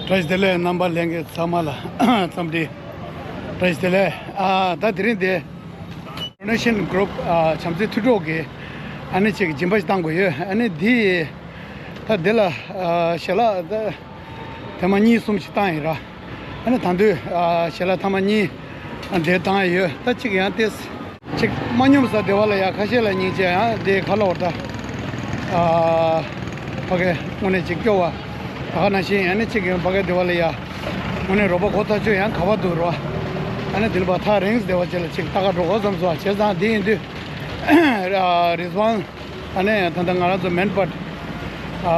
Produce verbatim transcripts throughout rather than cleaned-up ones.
བཀྲ་ཤིས་བདེ་ལེགས། རྣམ་པ་ལྷན་རྒྱས་ཚང་མ་ལ་འཚམས་འདྲི། བཀྲ་ཤིས་བདེ་ལེགས། ཨ་ད་དེ་རིང་དེ་Donation Group ཨ་བྱམས་བརྩེ་མཐུན་གྲོགས་ཀྱིས་ཨ་ནི་ཅིག་སྦྱིན་པ་ཞིག་བཏང་དགོས་ཡོད། ཨ་ནི་འདི་ད་འདི་ལ་ཨ་ཞལ་ལག་ད་ཐེངས་མ་གཉིས་གསུམ་ཞིག་བཏང་ཡིན་ར། ཨ་ནི་ད་དུང་ཨ་ཞལ་ལག་ཐེངས་མ་གཉིས་འདི་བཏང་ཡོད། ད་ཅིག་ཡང་ཏེས་ཅིག་མ་སྙོམས་ས་བདེ་བ་ལ་ཡ། ཁ་ཤས་ལ་སྙིང་རྗེ། ཡང་དེ་ཁ་ལོ་བར་ད་ཨ་ཕ་གི་དངོས་གནས་ཅིག་སྐྱོ་བ། ད་ག་ནང་བཞིན་ཨ་ནི་ཅིག་ཡང་ཕ་གི་བདེ་བ་ལ་ཡ། དངོས་གནས་རོགས་པ་གོ་ཐག་ཆོད། ཡང་ག་བ་འདུག་རོ། ཨ་ནི་དེ་ལ་བ་ཐག་རིང་བདེ་བ་ཅིག་ལ་ཅིག་ལྟ་ག་འགྲོ་གོ་བསམ་སོང་། བྱས་ཙང་དེ་ཡིན་དུས་ཨ་རི་ཛ་ཝན། ཨ་ནི་ད་ལྟ་ང་རང་ཚོ་མེན་པར་ཨ་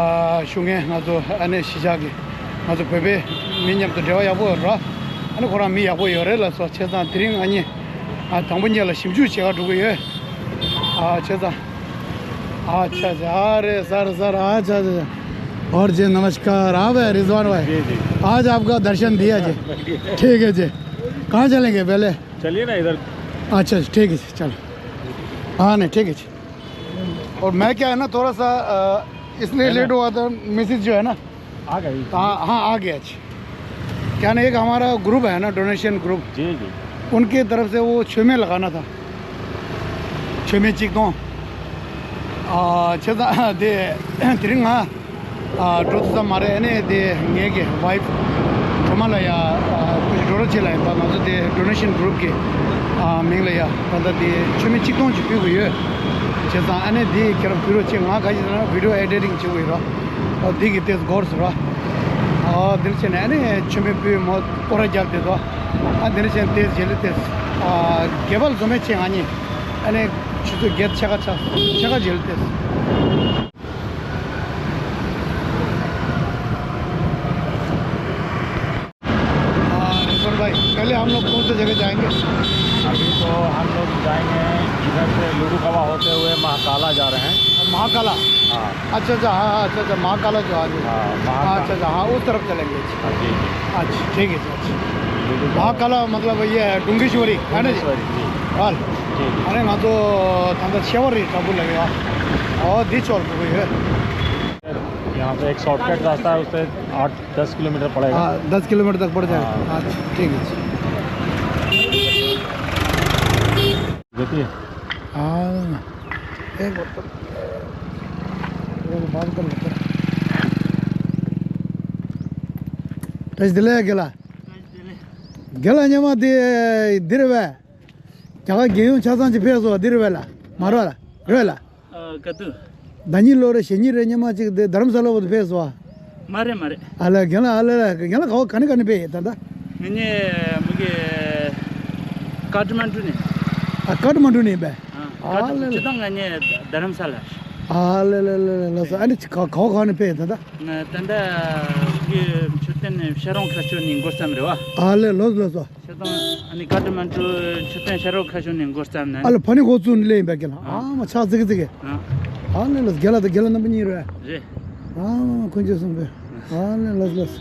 ཞུ་མཁན་ང་ཚོ་ཨ་ནི་གཞིས་ཆགས་ཀྱི་ང་ཚོ་བོད་པའི་མི་མཉམ་དུ་འབྲེལ་བ་ཡག་པོ་ཡོད་ར། ཨ་ནི་ཁོ་རང་མི་ཡག་པོ་ཡོད་རེད་ལ་སོ། བྱས་ཙང་དེ་རིང་ང་གཉིས་ཨ་དང་པོ་ཉིད་ལ་ཞིབ་འཇུག་བྱེད་ག་འགྲོ་གི་ཡོད། ཨ་བྱས་ཙང་ཨ་ཆ་ཆ་ཨ་རེ་ཟར་ཟར་ཨ་ཆ་ཆ། और जी नमस्कार। आप है रिजवान भाई? जी, जी। आज आपका दर्शन दिया जी। ठीक है जी। कहाँ चलेंगे पहले? चलिए ना इधर। अच्छा, ठीक है जी, चलो। हाँ, नहीं, ठीक है जी। और मैं क्या है ना, थोड़ा सा अ, इसलिए है ना? लेट हुआ था, मैसेज जो है ना। आ गई। हाँ, हाँ, आ गया जी। क्या ना, एक हमारा ग्रुप है ना, डोनेशन ग्रुप, जी, जी। उनकी तरफ से वो छेमे लगाना था। छेमे चिक दो। आ, छेदा दे तिरंगा। ཨ་འགྲོ་ཐུབ་ས་མ་རེད། ཨ་ནི་དེ་ངེད་ཀྱི་ཝའིཕ་སྒྲོལ་མ་ལ་ཡ་ཨ་ཁོ་ཞིག་འགྲོ་རོགས་བྱེད་ལ་ཡིན་པ། ང་ཚོ་དེ་ཌོ་ནེ་ཤན་གུ་རུབ་ཀྱི་ཨ་མིང་ལ་ཡ་ད་ལྟ་དེ་མཆོད་མེ་ཆིག་སྟོང་ཅིག་ཕུལ་དགོས་ཡོད། བྱས་ཙང་ཨ་ནི་དེ་ཁྱེད་རང་ཕུལ་རོགས་བྱེད། ང་ག་ཞིག་ན་བི་ཌིའོ་ཨེ་ཌི་ཊིང་བྱེད་དགོས་ཡོད་ར། ཨ་དེ་གི་ཏེས་འགོར་སོང་ར། ཨ་དེ་ནས་བྱས་ནས་ཨ་ནི་མཆོད་མེ་ཕུལ་མོ་སྐོར་ར་རྒྱབ་བསྡད་དོ། ཨ་དེ་ནས་བྱས་ནས་ཏེས་རྗེས་ལ་ཏེས་ཨ་དགེ་བལ་བཟོ་མེད་ཆེ་ང་གཉིས་ཨ་ནི་ཆུ་ཚོད་བརྒྱད་ཕྱེད་ཀ་ཆགས་ཕྱེད་ཀ་རྗེས་ལ་ཏེས། हाँ, रिजवान भाई, पहले हम लोग कौन सी जगह जाएंगे? अभी तो हम लोग जाएंगे इधर से लुडुकवा होते हुए महाकाला जा रहे हैं। महाकाला? हाँ। अच्छा, अच्छा, हाँ, हाँ, अच्छा, अच्छा, महाकाला जो, हाँ जी। हाँ, महाकाला। अच्छा, अच्छा, हाँ, उस तरफ चलेंगे। हाँ, जी, जी। अच्छा, ठीक है जी, अच्छा। लुडुकवा। महाकाला मतलब ये है डुंगेश्वरी, है ना जी? डुंगेश्वरी, जी। हाँ। जी, जी। अरे, वहाँ तो ठंडा शेवर ही trouble लगेगा। और दी चोर को भी है। यहाँ पे एक शॉर्टकट रास्ता है, उससे आठ दस किलोमीटर पड़ेगा। हाँ, दस किलोमीटर तक पड़ जाएगा। हाँ। हाँ, ठीक है। देखिए। हाँ, एक बार तो, एक बार बंद कर लेते हैं। ཏྲ་ཤི་དེ་ལས་རྒན་ལགས། རྒན་ལགས་ཉི་མ་དེ་འདིར་བས། རྒྱ་གར་རྒྱལ་ཡོངས་ཆ་ཚང་གཅིག་ཕེབས་སོང་བ་འདིར་བས་ལ། མ་རོ་ལ། རོས་ལ། ཨ། ག་དུས། ཟླ་ཉིན་ལོ་རེ་ཞེ་ཉིན་རེ་ཉི་མ་གཅིག་དེ་རྡ་རམ་ས་ལ་བར་དུ་ཕེབས་སོང་བ། མ་རེད་མ་རེད། ཨ་ལས་རྒན་ལགས། ཨ་ལས་ལ་རྒན་ལགས་ག་བ་ག་ནས་ག་ནས་ཕེབས་ཡོད་ད་ལྟ། ངེད་གཉིས་མི་གི་ཀ་ཏ་མན་ཌུ་ནས། ཨ་ཀ་ཏ་མན་ཌུ་ནས་པས། ཨ་ཀ་ཏ་ཨ་ལས་ལ། སྤྱིར་བཏང་ངེད་གཉིས་རྡ་རམ་ས་ལ། ཨ་ལས་ལ་ལ་ལ་ལ་སོ། ཨ་ནི་ག་ག་བ་ག་ནས་ཕེབས་ཡོད་ད་ལྟ། ང་ད་ལྟ་གི་མཆོད་རྟེན་ཤ་རོང་ཁ་ཆུ་ནས་འགོ་བརྩམས་རེད་བ། ཨ་ལས་ལོས་ལོས་སོ། ཤ་ཏང་ཨ་ནི་ཀ་ཏ་མན་ཌུ་མཆོད་རྟེན་ཤ་རོག་ཁ་ཤོ་ནས་འགོ་བརྩམས་ནས། ཨ་ལ་ཕ་ནི་ཁོ་ཚུན་ལས་ཡིན་པ་རྒན་ལགས། ཨ་མ་ཆག་ཙིག་ཙིག་གི། ཨ་ལས་ལགས་རྒན་ལགས་དང་རྒན་ལགས་རྣམ་པ་གཉིས་རེད། རེད། ཨ་མ་ཁོང་ཚོས་གསུངས་པས། ཨ་ལས་ལགས་ལགས།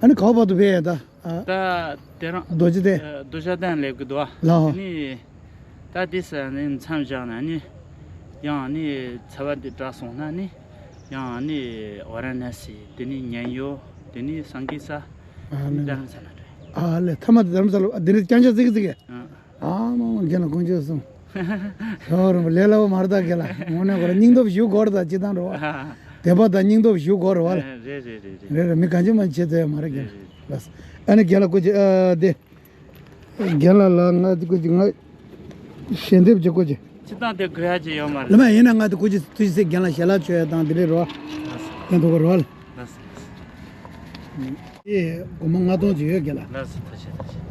ཨ་ནི་ག་བར་དུ་ཕེབས་ཡ་ད། ད་དེ་རང་རྡོ་རྗེ་གདན། རྡོ་རྗེ་གདན་སླེབས་ཀྱི་འདུག་ཨ། ལགས་ཧོ། ཨ་ནི་ད་དེ་ས་ནི་མཚམས་བཞག་ན་ནི་ཡང་ནི་ཚ་བ་འདི་དྲག་སོང་ན་ནི་ཡང་ནི་ཝ་ར་ཎ་སི། དེ་ནི་ཉན་ཡོད། དེ་ནི་སང་གི་ས། ཨ་ནི་ལས། རྡ་རམ་ས་ལ་འགྲོ། ཨ་ལས་ཐ་མ་དེ་རྡ་རམ་ས་ལ། ཨ་དེ་ནི་རྐྱང་ཆ་ཙིག་ཙིག་གི། ཨ། ཨ་མ་མ་རྒན་ལགས་དཀོན་མཆོག་གསུམ། ཧོ་ར་མ་ལས་སླ་བོ་མ་རེད་ད་རྒན་ལགས། དངོས་གནས་ཁོ་ར་སྙིང་སྟོབས་ཞུ་དགོས་རེད་ད། སྤྱིར་བཏང་རེད་བ། དད་པ་དང་སྙིང་སྟོབས་ཞུ་དགོས་རེད་བ་ལ། རེད་རེད་རེད་རེད། རེད་རེད། མི་གང་ཅི་མ་བྱེད་ཚོད་ཡ་མ་རེད་རྒན་ལགས། ལགས། ཨ་ནི་རྒན་ལགས་སྐུ་མཁྱེན། ཨ་དེ། རྒན་ལགས་ལ་ང་སྐུ་མཁྱེན། ང་ཞལ་འདེབས་ཀྱི་སྐུ་མཁྱེན། སྤྱིར་བཏང་དེ་དགོས་ཡ་ཅིག་ཡོད་མ་རེད། ལགས་མ་ཡིན་ན་ང་དེ་སྐུ་མཁྱེན་ཐུགས་རྗེ་ཆེ། རྒན་ལགས་ཞལ་ལག་མཆོད་ཡ་དང་དེ་འདྲས་རེད་བ། ལགས་སོ། ཡང་དོ་ག་རེད་བ་ལ། ལགས་སོ་ལགས་སོ། ཨེ་སྒོར་མོ་ལྔ་སྟོང་ཅིག་ཡོད་རྒན་ལགས། ལགས་སོ། ཐུགས་རྗེ་ཆེ་ཐུགས་རྗེ་ཆེ།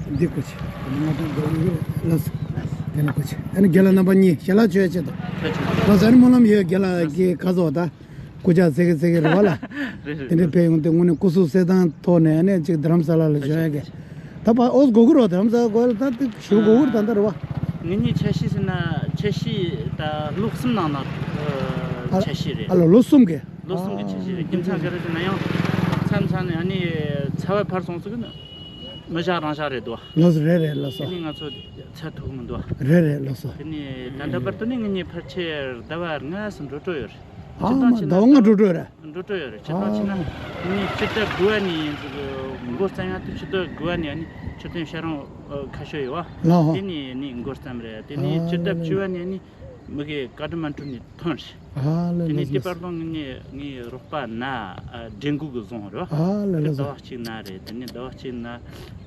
ཨ་འདི་སྐུ་མཁྱེན། སྒོར་མོ་ལྔ་སྟོང་དགོས་ཡོད། ལགས་སོ། ལགས་སོ། རྒན་ལགས་སྐུ་མཁྱེན། ཨ་ནི་རྒན་ལགས་རྣམ་པ་གཉིས་ཞལ་ལག་མཆོད་ཡ་ཆེད་དུ། ཐུགས་རྗེ་ཆེ། ལགས་སོ། ཨ་ནི་སྨོན་ལམ་ཡོད་རྒན་ལགས་ཀྱི་ཁ་སོ་ད། སྐུ་ཕྱག་འཚལ་གི་འཚལ་གི་རེད་བ་ལ། རེད་རེད། དེ་འདྲའི་ཕེབས་ཡོང་དུས་དངོས་གནས་སྐུ་གཟུགས་གསལ་ཐང་ཐོག་ནས་ཨ་ནི་ཅིག་རྡ་རམ་ས་ལ་ལ་བཞུགས་ཡ་གི། ད་ཕར་ཨོ་སྒོ་གུ་རོ་རྡ་རམ་ས་ལ་གོ་ལ་ད་དེ་ཞུ་གོ་གུ་ར་ད་ད་རེད་བ། ངེད་གཉིས་འཆར་གཞི་ཟེར་ན་འཆར་གཞི་ད་ལོ་གསུམ་ནང་ན་ཨ་འཆར་གཞི་རེད། ཨ་ལ་ལོ་གསུམ་གི། ལོ་གསུམ་གི་འཆར་གཞི་རེད། རྒྱུ་མཚན་ག་རེ་ཟེར་ན་ཡང་མཚམས་མཚམས་ནས་ཨ་ནི་ཚ་བ་འཕར་སོང་ཙང་མི་བཞག་རང་བཞག་རེད་དོ། ལགས་སོ། རེད་རེད་ལགས་སོ། དེ་ནི་ང་ཚོ་ཚ་ཐུག་མི་འདུག་རེད་རེད་ལགས་སོ། དེ་ནི་ད་ལྟ་བར་དུ་ནི་ངེད་གཉིས་ཕལ་ཆེར་ཟླ་བ་ལྔ་ཙམ་འགྲོ་འགྲོ་ཡོད་རེད། ཨ་མ་ཟླ་བ་ལྔ་འགྲོ་འགྲོ་ཡོད་རེད། འགྲོ་འགྲོ་ཡོད་རེད། སྤྱིར་བཏང་བྱས་ན་ ནི་སྤྱི་ཟླ་དགུ་པ་ནས་ཡིན་འདུག་འགོ་བརྩམས་ཡག་དེ་སྤྱི་ཟླ་དགུ་པ་ནས་ནི་མཆོད་རྟེན་བཤམས་རིམ་ཁ་ཤས་ཡོད་བ། ལགས་སོ། དེ་ནས་ནི་འགོ་བརྩམས་རེད། དེ་ནས་ཨ་སྤྱི་ཟླ་ལགས་བཅུ་པ་ནས་ནི་མི་གི་བཀའ་དྲིན་མ་འཁྲུལ་ནས་ཐོན་རེད། ཨ་ལས། དེ་ནས་ལགས་དེ་བར་ལ་ངའི་ངའི་རོགས་པ་ན་ཨ་སྒྲིག་འགོ་གི་བཟུང་རེད་བ། ཨ་ལས། དེ་ལགས་ཟླ་སོ། བ་གཅིག་ན་རེད། དེ་ནས་ཟླ་བ་གཅིག་ན་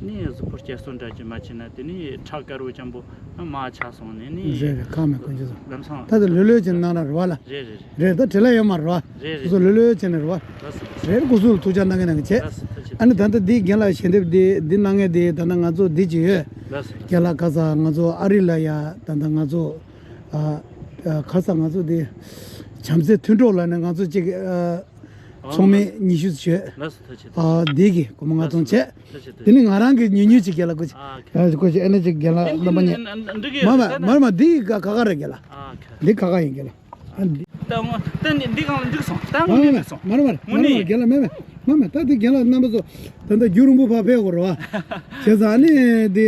ནི་གཟུགས་པོ་སྐྱེ་སོ་འདྲ་ཅིག་མ་བྱས་ན། དེ་ནས་ཁྲག་དཀར་པོ་ཅན་པོ་མར་ཆག་སོང་ནས་ནི། རེད་རེད། ཁ་མེད་དཀོན་མཆོག་གསུམ། ལམ་སང་། ད་དེ་ལྷོད་ལྷོད་བྱས་ནས་གནང་ར་རེད་བ་ལ། རེད་རེད་རེད། རེད། ད་བྲེལ་བ་ཡོད་མ་རེད་བ། རེད་རེད། སོ་སོ་ལྷོད་ལྷོད་བྱས་ནས་རེད་བ། ལགས་སོ་ལགས་སོ། རེད། སྐུ་གཟུགས་ལ་ཐུགས་ཅག་གནང་གི་གནང་གི་བྱས། ལགས་སོ། ཐུགས་རྗེ་ཆེ། ཨ་ནི་ད་ལྟ་འདི་རྒན་ལགས་ཞལ་འདེབས་འདི་འདི་གནང་མཁན་འདི་ད་ལྟ་ང་ཚོ་འདི་ཅིག་ཡོད། ལགས་སོ། རྒན་ལགས་ཁ་སང་ང་ཚོ་ཨ་རི་ལ་ཡ་ད་ལྟ་ང་ཚོ་ཨ་ཨ་ཁ་སང་ང་ཚོ་འདི་བྱམས་བརྩེ་མཐུན་གྲོགས་ལ་ནི་ང་ཚོ་ཅིག་ཨ་ཨ་ཚོགས་མི་ལགས་ཉི་ཤུ་ཙམ་ཡོད། ལགས་སོ། ཐུགས་རྗེ་ཆེ། ཨ་འདི་གི་སྒོར་མོ་ལྔ་སྟོང་བྱས། ཐུགས་རྗེ་ཆེ། དེ་ནི་ང་རང་གི་ཉུང་ཉུང་ཅིག་རྒན་ལགས་སྐུ་མཁྱེན། ཨ་ཁ། ཨ་སྐུ་མཁྱེན། ཨ་ནི་ཅིག་རྒན་ལགས། རྣམ་པ་གཉིས། འདི་གི་མ་མ་ད་ནི་མ་མ་འདི་ག་ག་ག་རེད་རྒན་ལགས། ཨ་ཁ། འདི་ག་ག་ཡིན་རྒན་ལགས། ཨ་འདི། ད་ངོ་ད་ནི་འདི་གང་ལ་འགྲིག་སོང་། ད་དངོས་གནས་འགྲིག་སོང་། མ་རེད་མ་རེད་མ་རེད་མ་རེད། དངོས་གནས། རྒན་ལགས་མེད་མེད་མ་མེད། ད་འདི་རྒན་ལགས་རྣམ་པ་ཚོ་ད་ལྟ་རྒྱུན་རིང་པོ་ཕར་ཕེབས་དགོས་རེད་བ། བྱས་ཙང་ཨ་ནི་འདི་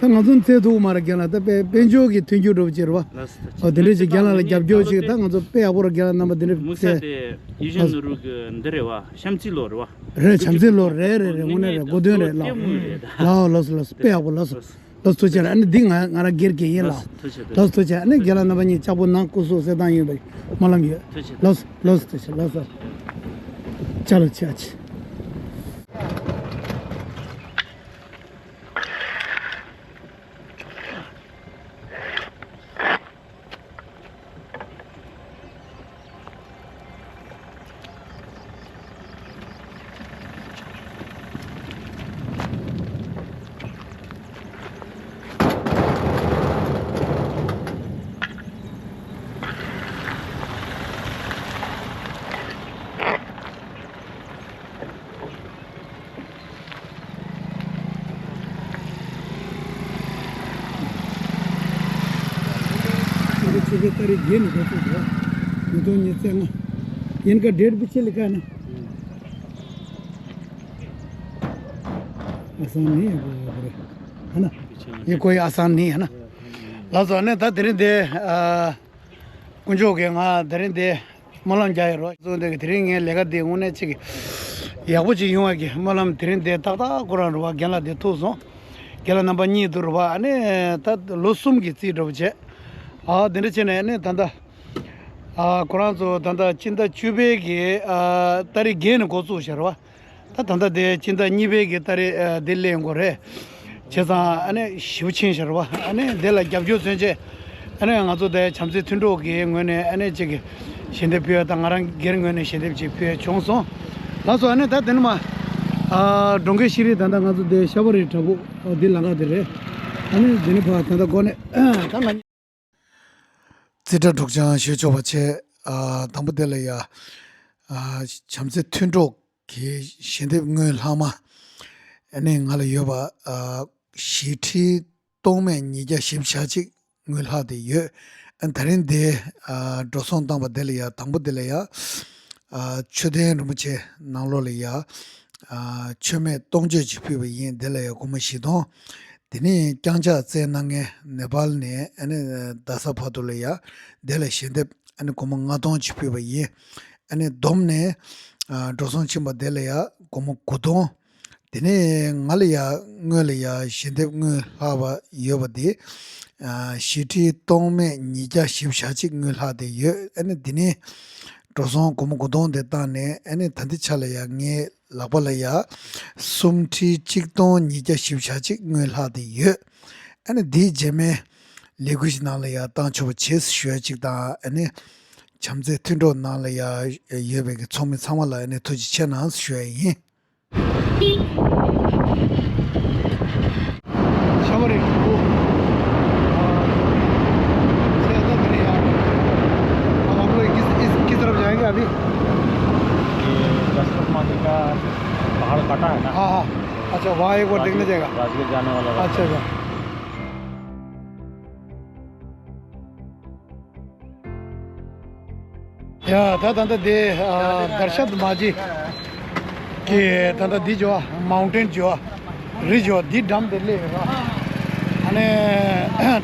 ད་ང་ཚོ་འཚོལ་ཐུབ་མ་རེད་རྒན་ལགས། ད་དཔལ་དཔལ་འབྱོར་གྱི་མཐུན་འགྱུར་འགྲོ་བྱེད་རེད་བ། ལགས་སོ། ཨོ་དེ་འདྲ་ཞིག་རྒན་ལགས་ལ་རྒྱབ་སྐྱོར་ཞིག་ད་ང་ཚོ་དཔེ་ཡག་པོ་རེད། རྒན་ལགས་རྣམ་པ་དེ་འདྲ་དམིགས་བསལ་དེ་ཡིད་བཞིན་ནོར་བུ་གི་འདི་རེད་བ། བྱམས་བརྩེའི་ལོ་རེད་བ། རེད། བྱམས་བརྩེའི་ལོ་རེད་རེད་རེད། དངོས་གནས་རེད། གོ་དོན་རེད་ལགས། ལགས་ལགས་ལགས་དཔེ་ཡག་པོ་ལགས་སོ། ལགས་སོ། ཐུགས་རྗེ་ཆེ། ཨ་ནི་འདི་ང་ང་རང་སྒེར་གྱི་ཡིན་ལགས། ཐུགས་རྗེ་ཆེ། ལགས་སོ། ཐུགས་རྗེ་ཆེ། ཨ་ནི་རྒན་ལགས་རྣམ་པ་གཉིས་ལྕགས་པོ་ནང་སྐུ་གཟུགས་གསལ་ཐང་ཡོད་པའི་སྨོན་ལམ་ཡོད། ཐུགས་རྗེ་ཆེ། ལགས་སོ། ལགས་སོ། ཐུགས་རྗེ་ཆེ། ལགས་སོ། ཅ་ལག་ཆ་ཆེ། ཕྱི་ཟླ་ཏ་རིག་བརྒྱད་ནས་འགོ་ཚུགས་འདུག་ཉིས་སྟོང་ཉི་ཤུ་རྩ་ལྔ། इनका डेट पीछे लिखा है ना? आसान नहीं है वो, वो, है ना? ये कोई आसान नहीं है ना? ལགས་སོ། ཨ་ནི་ད་དེ་རིང་འདི་ཨ་དཀོན་མཆོག་གིས་ང་དེ་རིང་འདི་སྨོན་ལམ་རྒྱག་ཡོད་རོགས་གཙོ་འདི་གི་དེ་རིང་ངའི་ལས་ཀ་འདི་དངོས་གནས་ཅིག་ཡག་པོ་ཅིག་ཡོང་བ་གི་སྨོན་ལམ། དེ་རིང་འདི་ཏག་ཏག་ཁོ་རང་རེད་བ། རྒན་ལགས་འདི་ཐུག་སོང་། རྒན་ལགས་རྣམ་པ་གཉིས་འདུག་རེད་བ། ཨ་ནི་ད་ལོ་གསུམ་གྱི་རྩིས་འགྲོ་བ་བྱས། ཨ་འདི་འདྲ་བྱས་ནས་ཨ་ནི་ད་ལྟ་ཨ་ཁོ་རང་ཚོ་ད་ལྟ་སྤྱི་ཟླ་བཅུ་པའི་གི་ཨ་ཏ་རིག་བརྒྱད་ནས་འགོ་བཙུགས་བཞག་རེད་བ། ད་ད་ལྟ་དེ་སྤྱི་ཟླ་གཉིས་པའི་གི་ཏ་རིག་ཨ་དེ་སླེབས་ཡོང་གི་རེད། བྱས་ཙང་ཨ་ནི་ཞེ་པོ་ཕྱིན་ཤག་རེད་བ། ཨ་ནི་དེ་ལ་རྒྱབ་སྐྱོར་མཚོན་ཆེད་ཨ་ནི་ང་ཚོ་དེ་བྱམས་བརྩེ་མཐུན་གྲོགས་ཀྱི་ངོས་ནས་ཨ་ནི་ཅིག་ཞལ་འདེབས་ཕུལ་ཡ་དང་། ང་རང་སྒེར་ངོས་ནས་ཞལ་འདེབས་ཅིག་ཕུལ་ཡ་བྱུང་སོང་། ལགས་སོ། ཨ་ནི་ད་དེ་ནས་མར་ཨ་འགྲོ་མཁན་ཤེས་རིག་ད་ལྟ་ང་ཚོ་དེ་ཤ་བ་རི་བྲག་ཕུག་ཨ་དེ་ལམ་ཁ་དེ་རེད། ཨ་ནི་དེ་ནས་ཕར་ད་ལྟ་འགོ་ནས་ཨ་ད་ང་རྩེ་གྲ་འབྲུག་བྱང་ཞུ་ཆོག་པ་བྱས། ཨ་དང་པོ་དེ་ལ་ཡ་ཨ་བྱམས་བརྩེ་མཐུན་གྲོགས་ཀྱི་ཞལ་འདེབས་དངུལ་ལྷག་མ་ཨ་ནི་ང་ལ་ཡོད་པ་ཨ་བཞི་ཁྲི་སྟོང་མེད་ཉིས་བརྒྱ་བཞི་བཅུ་ཞེ་གཅིག་དངུལ་ལྷག་དེ་ཡོད། ཨ་ད་རིང་དེ་ཨ་འགྲོ་སོང་བཏང་པ་དེ་ལ་ཡ་དང་པོ་དེ་ལ་ཡ་ཨ་མཆོད་རྟེན་རིན་པོ་ཆེ་ནང་ལོགས་ལ་ཡ་ཨ་མཆོད་མེ་གཏོང་མཆོད་ཅིག་ཕུལ་བ་ཡིན། དེ་ལ་ཡ་སྒོར་མོ་བཞི་སྟོང་། དེ་ནས་བརྐྱངས་ཕྱག་བཙལ་གནང་མཁན་ནེ་པཱལ་ནས་ཨ་ནི་རྡ་ས་བར་དུ་ལ་ཡ་དེ་ལ་ཞལ་འདེབས་ཨ་ནི་སྒོར་མོ་ལྔ་སྟོང་ཅིག་ཕུལ་བ་ཡིན། ཨ་ནི་བསྡོམས་ནས་ཨ་འགྲོ་སོང་ཕྱིན་པ་དེ་ལ་ཡ་སྒོར་མོ་དགུ་སྟོང་། དེ་ནས་ང་ལ་ཡ་དངུལ་ལ་ཡ་ཞལ་འདེབས་དངུལ་ལྷག་པ་ཡོད་པ་དེ་ཨ་བཞི་ཁྲི་སྟོང་མེད་ཉིས་བརྒྱ་བཞི་བཅུ་ཞེ་གཅིག་དངུལ་ལྷག་དེ་ཡོད། ཨ་ནི་དེ་ནས་འགྲོ་སོང་སྒོར་མོ་དགུ་སྟོང་དེ་བཏང་ནས་ཨ་ནི་ད་ལྟའི་ཆ་ལ་ཡ་ངའི་ལག་པ་ལ་ཡ་སུམ་ཁྲི་གཅིག་སྟོང་ཉིས་བརྒྱ་བཞི་བཅུ་ཞེ་གཅིག་དངུལ་ལྷག་དེ་ཡོད། ཨ་ནི་འདིའི་རྗེས་མའི་ལས་འགུལ་ཞིག་ནང་ལ་ཡ་བཏང་ཆོག་པ་བྱེད་ཞུ་ཡ་གཅིག་དང་། ཨ་ནི་བྱམས་བརྩེ་མཐུན་གྲོགས་ནང་ལ་ཡ་ཡོད་པའི་གི་ཚོགས་མི་ཚང་མ་ལ་ཨ་ནི་ཐུགས་རྗེ་ཆེ་གནང་ཞུ་ཡ་ཡིན། शबरी। अच्छा, इधर नहीं यार। अब हम लोग किस, इस, किस तरफ जाएंगे अभी? ये दशरथ महादेव का पहाड़ कटा है ना? हाँ, हाँ। अच्छा, वहाँ एक बार देखने राजगीर, जाएगा। राजगीर जाने वाला रास्ता। अच्छा, अच्छा। ཡ་ད་ད་ལྟ་དེ་ཨ་དར་ཤད་མ་ཇི་གི་ད་ལྟ་འདི་ཇོ་མའུན་ཊེན་ཇོ་རི་ཇོ་འདི་འགྲམ་དེ་སླེབས་ཡོད་ར། ཨ་ནི་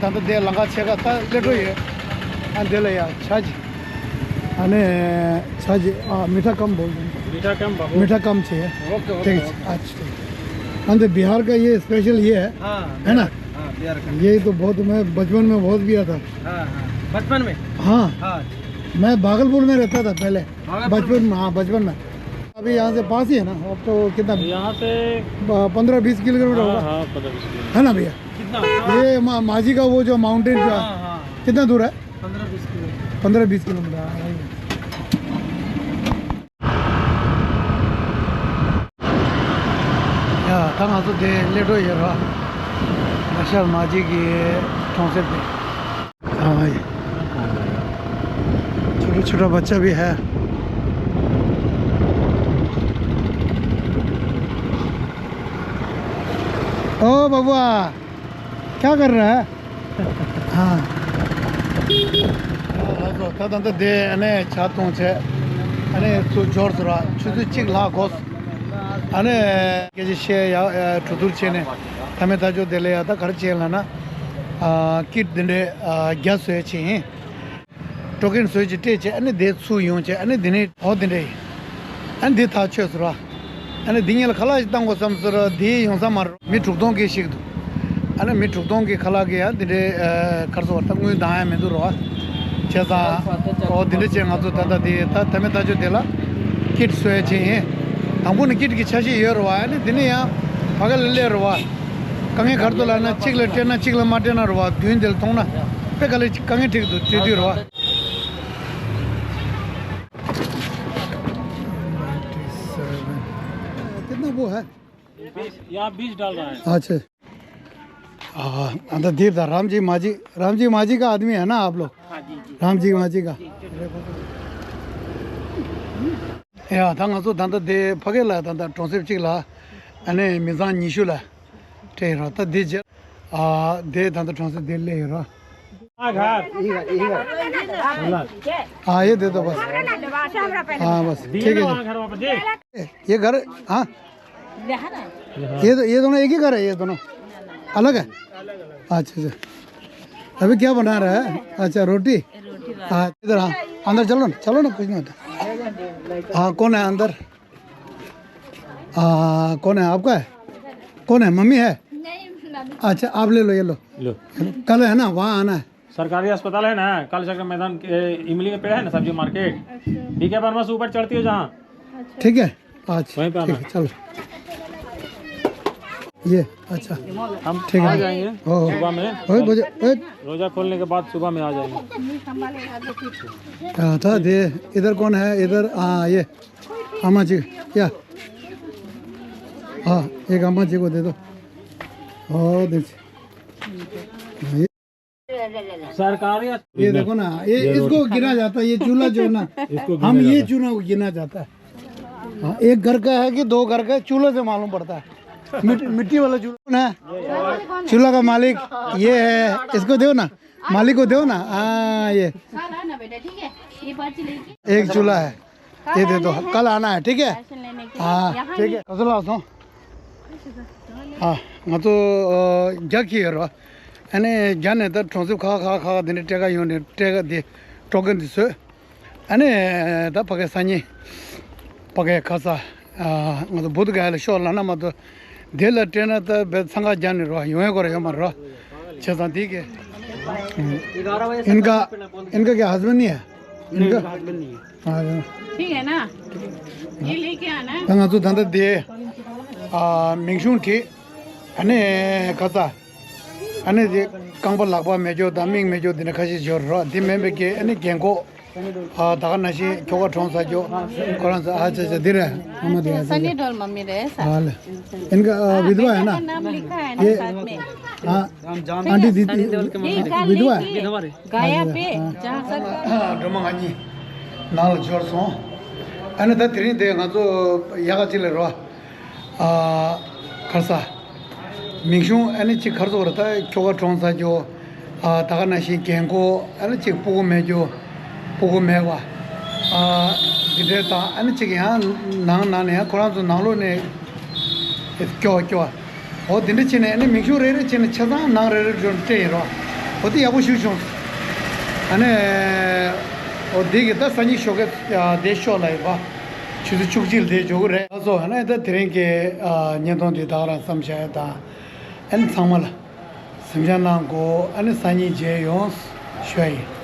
ད་ལྟ་དེ་ལམ་ཁ་ཕྱེད་ཀ་ད་སླེབས་འགྲོ་ཡོད། ཨ་འདི་ལ་ཡ་ཆ་ཇི། अने छाजी, आ, मीठा कम बोल दो। मीठा कम बाबू। मीठा कम चाहिए। ओके, ओके, ठीक है, ओके। अच्छा, ठीक है। हाँ, तो बिहार का ये स्पेशल ये है, हाँ, है ना? हाँ, बिहार का। ये तो बहुत, मैं बचपन में बहुत पिया था। हाँ, हाँ, बचपन में? हाँ। हाँ। मैं भागलपुर में रहता था पहले। भागलपुर बचपन में? में, हाँ, बचपन में। अभी यहाँ से पास ही है ना, अब तो कितना? यहाँ से ब-, पन्द्रह बीस किलोमीटर हाँ, होगा। हाँ, पन्द्रह बीस किलोमीटर। है ना भैया? कितना? ये मा-, माझी का वो जो माउंटेन जो है, हाँ, हाँ। कितना दूर है? पन्द्रह बीस किलोमीटर। पन्द्रह बीस किलोमीटर, हाँ, वही। ཡ། ད་ང་ཚོ་དེ་སླེབས་འགྲོ་ཡོད་ར། ལ་ཤ་མ་གཅིག་གི་གྲོང་གསེབ་དེ། हाँ भाई, छोटा छोटा बच्चा भी है। ओ बबुआ, क्या कर रहा है? हाँ। ད་ད་ལྟ་དེ་ཨ་ནི་ཇ་འཐུང་བྱས། ཨ་ནི་ཚུར་འབྱོར་སོང་ར། ཆུ་ཚོད་གཅིག་ལྷག་འགོར་སོང་། ཨ་ནི་སྐད་ཆ་བཤད་ཡ། གྲོས་བསྡུར་བྱས་ནས་མཐའ་མའི་ཐག་གཅོད་དེ་ལ་ཡ། ད་ག་རེ་བྱས་ལབ་ན། ཀིཊ་འདི་འདྲའི་བརྒྱ་བཟོས་བྱས་ཡིན། སྤྲོ་མཁན་བཟོས་ཀྱི་སྤྲད་བྱས། ཨ་ནི་དེ་ཚུར་ཡོང་བྱས། ཨ་ནི་དེ་ནས་འོ་དེ་འདྲ་ཡིན། ཨ་ནི་འདི་ཐག་ཆོད་ཟེར་བ། ཨ་ནི་འདི་གཉིས་ལ་ཁ་ལག་ཞིག་བཏང་དགོས་བསམ་ཟེར་བ། འདི་ཡོང་ས་མ་རེད། མི་དྲུག་སྟོང་གི་ཞིག་འདུག་ཨ་ནི་མི་དྲུག་སྟོང་གི་ཁ་ལག་གི་ཡང་འདི་འདྲའི་ཨ་ག་རེ་ཟེར་བ། ད་དངུལ་འདང་ཡ་མི་འདུག་རེད་བ། བྱས་ཙང་འོ་འདི་འདྲ་བྱས། ང་ཚོ་ད་ལྟ་འདི་ད་མཐའ་མའི་ཐག་གཅོད་དེ་ལ་ཀིཊ་བཟོ་ཡ་བྱས་ཡིན། དང་པོ་ནས་ཀིཊ་གི་ཆ་ཤས་ཡོད་རེད་བ། ཨ་ནི་འདི་ནས་ཡང་ཕ་གི་ལ་སླེབས་རེད་བ། དཀའ་ངལ་ག་རེ་འདུག་ལབ་ན། གཅིག་ལ་སྤྲད་ན་གཅིག་ལ་མ་སྤྲད་ན་རེད་བ། མདུན་དེ་ལ་མཐོང་ན་དཔེ་དཀའ་ལས་དཀའ་ངལ་འཕྲད་ཀྱི་འདུག་དུས་དུས་རེད་བ། कितना वो है? बीस, यहाँ बीस डाल रहा है। अच्छा। हाँ, अंदर देर था। राम जी माझी, राम जी माझी का आदमी है ना आप लोग? हाँ जी, जी। राम जी माझी का। जी, जी। ཡ། ད་ང་ཚོ་ད་ལྟ་དེ་ཕ་གི་ལ་ད་ལྟ་གྲོང་གསེབ་གཅིག་ལ་ཨ་ནི་མི་ཚང་ཉི་ཤུ་ལ་སྤྲད་རོགས། ད་དེ་རྗེས་ཨ་དེ་ད་ལྟ་གྲོང་གསེབ་དེ་སླེབས་ཡོད་རོགས། हाँ, घर। हाँ, ये दे दो बस। हाँ, बस। ठीक है जी। ये घर, हाँ? ये दो, ये दोनों एक ही घर है, ये दोनों अलग है? अच्छा, अच्छा। अभी क्या बना रहा है? अच्छा, रोटी। हाँ, इधर, हाँ। अंदर चलो ना, चलो ना, कुछ नहीं होता। हाँ, कौन है अंदर? हाँ, कौन है? आपका है? कौन है? मम्मी है? अच्छा, आप ले लो, ये लो। लो। कल है ना, वहाँ आना है। सरकारी अस्पताल है ना, कालीचक्र मैदान के इमली के पेड़ है ना, सब्जी मार्केट, अच्छा। बीके फार्मा से ऊपर चढ़ती हो जहाँ। अच्छा। ठीक है, अच्छा, वहीं पे आना। ठीक है, चलो। ये, अच्छा। हम ठीक है। आ जाएंगे। हो, हो। सुबह में। ओए, बजे, ओए। रोजा खोलने के बाद सुबह में आ जाएंगे। हाँ, था दे। इधर कौन है? इधर, हाँ, ये। अम्मा जी, या। हाँ, एक अम्मा जी को दे दो। ओ, दे। ये सरकारी ये देखो ना, ये, ये इसको रोटी। गिना जाता है, ये चूल्हा जो है ना, इसको गिना हम ये जाता है। चूल्हा को गिना जाता है। हाँ, एक घर का है कि दो घर का है, चूल्हे से मालूम पड़ता है। मिट-, मिट्टी वाला चूल्हा ना, चूल्हा का मालिक ये है, इसको दो ना, मालिक को दो ना। हाँ, ये सारा ना बेटा, ठीक है, ये पर्ची लेके एक चूल्हा है, ये दे दो, कल आना है, ठीक है? राशन लेने के लिए हाँ, यहाँ ठीक है। कसो लाग्छ? हाँ, ང་ཚོ་རྒྱ་ཁྱི་ཡོད་ར། ཨ་ནི་རྒྱ་ནས་ད་གྲོང་གསེབ་ཁག་ཁག་ཁག་འདི་འདྲ་སྤྲད་ག་ཡོང་ནས་སྤྲད་ག་འདི་སྤྲོ་གི་འདི་བཟོས། ཨ་ནི་ད་ཕ་གའི་སང་ཉིན་ཕ་གའི་ཁ་ས་ང་ཚོ་བུད་ག་ལ་ཤོག་ལབ་ན་མ་གཏོགས། དེ་ལ་སྤྲད་ན་ད་བས་འཚང་ཁ་རྒྱག་ནས་རོ་ཡོང་ཡ་གོ་ར་ཡོད་མ་རོ། བྱས་ཙང་དེ་གི། इनका, इनका क्या हस्बैंड नहीं है? नहीं, इनका हस्बैंड नहीं है। हाँ, हाँ। ठीक है ना? ये लेके आना। ད་ང་ཚོ་ད་ལྟ་དེ་ཨ་མིང་གཞུང་བྲིས། ཨ་ནི་ཁ་ས། ཨ་ནི་དེ་རྐང་པ་ལག་པ་མེད་རྒྱུ་དང་མིག་མེད་རྒྱུ་དེ་འདྲ་ཁ་ཤས་ཡོད་རོ། དེ་མིན་པའི་གི་ཨ་ནི་རྒན་གོག་ཨ་ད་ག་ནང་བཞིན་ཁྱོ་ག་གྲོངས་ཚར་རྒྱུ། ཁོ་རང་ཚོ་ཨ་ཅེ་ཅེ་འདི་རེད། ཨ་མ་དེ་ཨ་ཅེ་ཅེ། सनी देओल मम्मी रहे सर। हाँ ले। इनका अ, हाँ, विधवा है बेटा ना? का नाम लिखा है ना ये साथ में। हाँ, आंटी दीदी ये कल विधवा है। लेके गया पे हाँ। जहाँ सर हाँ, སྒྲོལ་མ་ང་གཉིས་ནང་ལ་འབྱོར་སོང་། ཨ་ནི་ད་དེ་རིང་དེ་ང་ཚོ་ཡག་ག་ཅིག་ལ་རོ། ཨ་ཁར་ས། མིང་གཞུང་ཨ་ནི་གཅིག་ཁར་སོ་ར་ད་ཁྱོ་ག་གྲོངས་ཚར་རྒྱུ། ཨ་ད་ག་ནང་བཞིན་རྒན་གོག་ཨ་ནི་གཅིག་སྤུ་གུ་མེད་རྒྱུ། སྤུ་གུ་མེད་པ། ཨ་འདི་འདྲའི་དང་ཨ་ནི་གཅིག་ཡང་ནང་ནང་ནས་ཡང་ཁོ་རང་ཚོ་ནང་ལོགས་ནས་སྐྱོ་སྐྱོ། འོ་འདི་འདྲ་བྱས་ནས་ཨ་ནི་མིང་གཞུང་རེ་རེ་བྱས་ནས་ཆ་ཚང་ནང་རེ་རེ་འགྲོ་སྤྲད་ཡིན་རོ། འོ་དེ་ཡག་པོ་ཞིག་བྱུང་། ཨ་ནི། ཨོ་འདི་གི་ད་སང་ཉིན་ཞོགས་ཀས་ཨ་དེ་ཤོག་ལ་ཡིན་པ། ཆུ་ཚོད་བཅུ་གཅིག་ལ་དེ་འབྱོར་གི་རེད། ལགས་སོ། ཨ་ནི་ད་དེ་རིང་གི་ཨ་བརྙན་ཐུང་འདི་ད་ག་རང་མཚམས་བཞག་ཡ་དང་། ཨ་ནི་ཚང་མ་ལ་གཟིམ་འཇག་གནང་དགོས། ཨ་ནི་སང་ཉིན་མཇལ་ཡོང་ཞུ་ཡ་ཡིན།